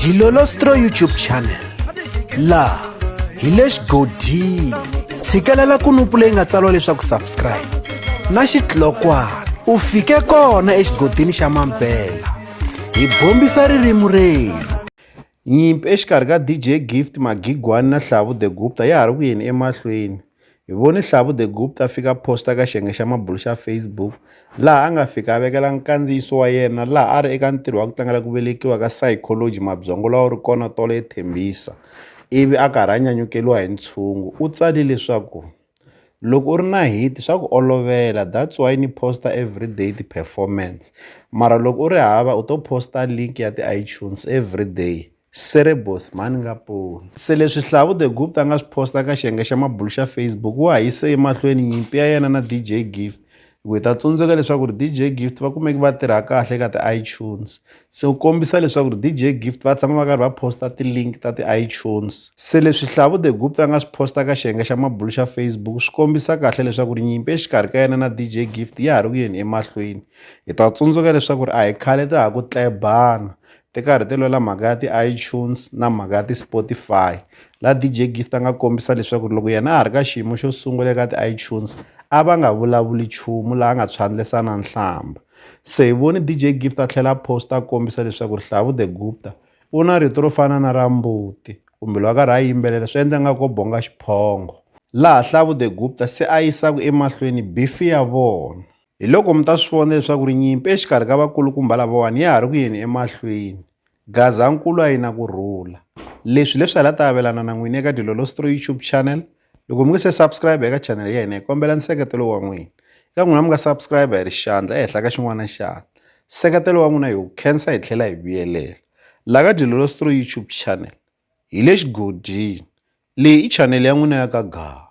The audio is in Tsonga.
Dilolostro YouTube channel laha hi le xigodini tshikelela kunupu leyi nga tsariwa leswaku subscribe na xitlokwana u fike kona exigodini xa mampela hi bombisa ririmi rerhu. Nyimpi exikarhi ka DJ Gift Magigwani na Hlavu The Gupta ya ha ri ku yeni emahlweni. Hi vone Hlavu The Gupta a fika a posta ka xiyenge xa mabulo xa Facebook laha a nga fika a vekela nkandziyiso wa yena laha a ri eka ntirho wa ku tlangela ku velekiwa ka Psychology Mabyongo lawa wu ri kona tolo eThembisa ivi a karhi a nyanyukeriwa hi ntshungu. U tsale leswaku loko u ri na hit swa ku olovela that's why ni posta everyday ti-performance mara loko u ri hava u to posta link ya ti-iTunes everyday Cerebos mhani nga poni. Se leswi Hlavu The Gupta a nga swi posta ka xiyenge xa mabulo xa Facebook wa ha yise emahlweni nyimpi ya yena na DJ Gift hi ku hi ta tsundzuka leswaku ri DJ Gift va kumeke va tirha kahle eka ti-iTunes se u kombisa leswaku ri DJ Gift va tshama va karhi va posta ti-link ta ti-iTunes se leswi Hlavu The Gupta a nga swi posta ka xiyenge xa mabulo xa Facebook swi kombisa kahle leswaku ri nyimpi exikarhi ka yena na DJ Gift ya ha ri ku yeni emahlweni hi ta tsundzuka leswaku ri a hi khale ta ha ku tlebana ti karhi ti lwela mhaka ya ti-iTunes na mhaka ya ti-Spotify laha DJ Gift a nga kombisa leswaku loko yena a ha ri ka xiyimo xo sungula eka ti-iTunes a va nga vulavuli nchumu laha a nga tshwandlesa na nhlamba se hi voni DJ Gift a tlhela a post a kombisa leswaku Hlavu The Gupta u na rito ro fana na ra mbuti kumbe loko a karhi a yimbelela swi endla nga ko bonga xiphongo laha Hlavu The Gupta se a yisaka emahlweni bifi ya vona. Hi loko mi ta swi vona leswaku ri nyimpi exikarhi ka vakulukumba lavawani ya ha ri ku yeni emahlweni. Gazankulu a yi na ku rhula. Leswi leswi hi la ta avelana na n'wina eka Dilolostro YouTube channel. Loko mi nge se subscribe eka channel ya hina hi kombela nseketelo wa n'wina. Eka n'wina mi nga subscribe hi ri xandla ehenhla ka xin'wana xandla. Nseketelo wa n'wina hi wu khensa hi tlhela hi vuyelela. La ka Dilolostro YouTube channel hi le xigodini. Leyi i channel ya n'wina ya ka Gaza.